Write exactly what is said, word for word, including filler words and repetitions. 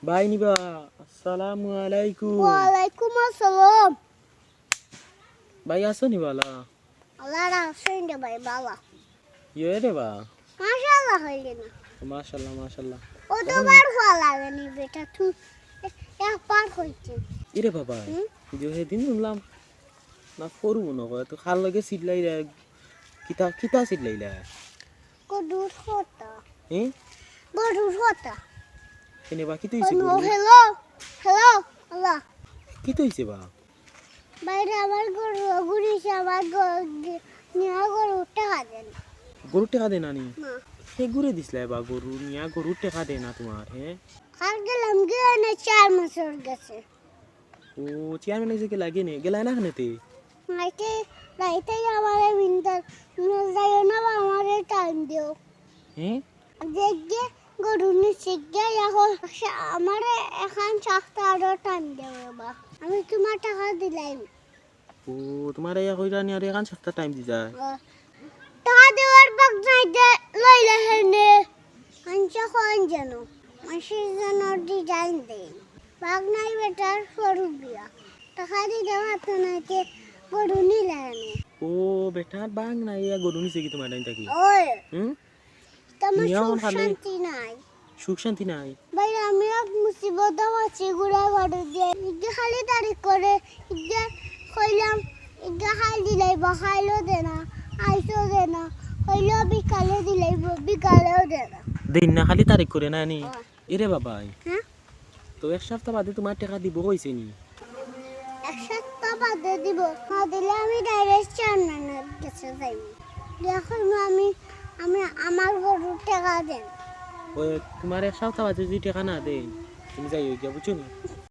ভাই নিবা, আসসালামু আলাইকুম। ওয়ালাইকুম আসসালাম। ভাই আছো নি বালা? আল্লাহ রাখছেন রে ভাই বালা। ইয়ে রে বা। মাশাআল্লাহ হইলে না। মাশাআল্লাহ, মাশাআল্লাহ। অতবার হওয়া লাগে নি বেটা, তুই একবার হইছে। ইরে বাবা, হুম? যে সেদিন শুনলাম না ফরু মনে হয়, তো খার লগে চিল্লাইলা, কিতা, কিতা চিল্লাইলা? গরুর কথা। হ্যাঁ? গরুর কথা। কেনে বা, কিতা হইছে কোনো গরু? হ্যালো, হ্যালো, আল্লাহ। কিতা হইছে বা? বাইরে আমার গরু, ঘুরিছে আমার গরু, নিয়া গরু টেকা দেন। গরু টেকা দেয় না নি? না। হে ঘুরে দিছলা বা গরু, নিয়া গরু টেকা দেয় না তোমার, হ্যাঁ? কাল গেলাম গিয়ে না চার মাসের গেছে। ও, চেয়ারম্যান এসে গেলা গেনে, গেলা না কেনেতে? রাইতে, রাইতে আমারে বিন্দার, যাইও না বা আমারে টাইম দিও। হ্যাঁ? যে গিয়ে গরু নিচে গিয়ে এখন আমারে এখন সপ্তাহ আরো টাইম দেবে বা। আমি তোমার টাকা দিলাম। ও, তোমার ইয়া কইরা নি আর এখন সপ্তাহ টাইম দি যায়। টাকা দেওয়ার বাগ নাই দে, লইলে হেনে। আনছে কইন যেন। মাসির যেন ডিজাইন দেন। বাগ নাই বেটার সরু বিয়া। টাকা দিতে পারতো না যে গরু নিলে হেনে। ও, বেটার বাগ নাই, ইয়া গরু নিছে কি তোমার টাইম থাকি? ওই, হুম? তোমার নিয়া সুখ আমার খালি- শান্তি নাই। সুখ শান্তি নাই। ভাই, আমি এক মুসিবত আছি ঘুরে ঘরে দিয়ে। ইগে খালি তারিখ করে, ইগে কইলাম, ইগে খাইল দিলাইব, খাইলও দে না, আইসও দে না, কইলেও বিকালে দিলাইব, বিকালেও দে না। দিন না খালি তারিখ করে না নি? হ্যাঁ। এরে বাবাই, হ্যাঁ? তো এক সপ্তাহ বাদে তোমার টেকা দিব কইছে নি? এক সপ্তাহ বাদে দিব, না দিলে আমি ডাইরেক্ট চেয়ারম্যানের গেছে যাইব। এখন আমি, আমি আমার গরুর টেকা দেন। ওই তোমার এক সপ্তাহ বাদে যদি টেকা না দেন, তুমি যাই হয়ে গিয়া, বুঝছো নি?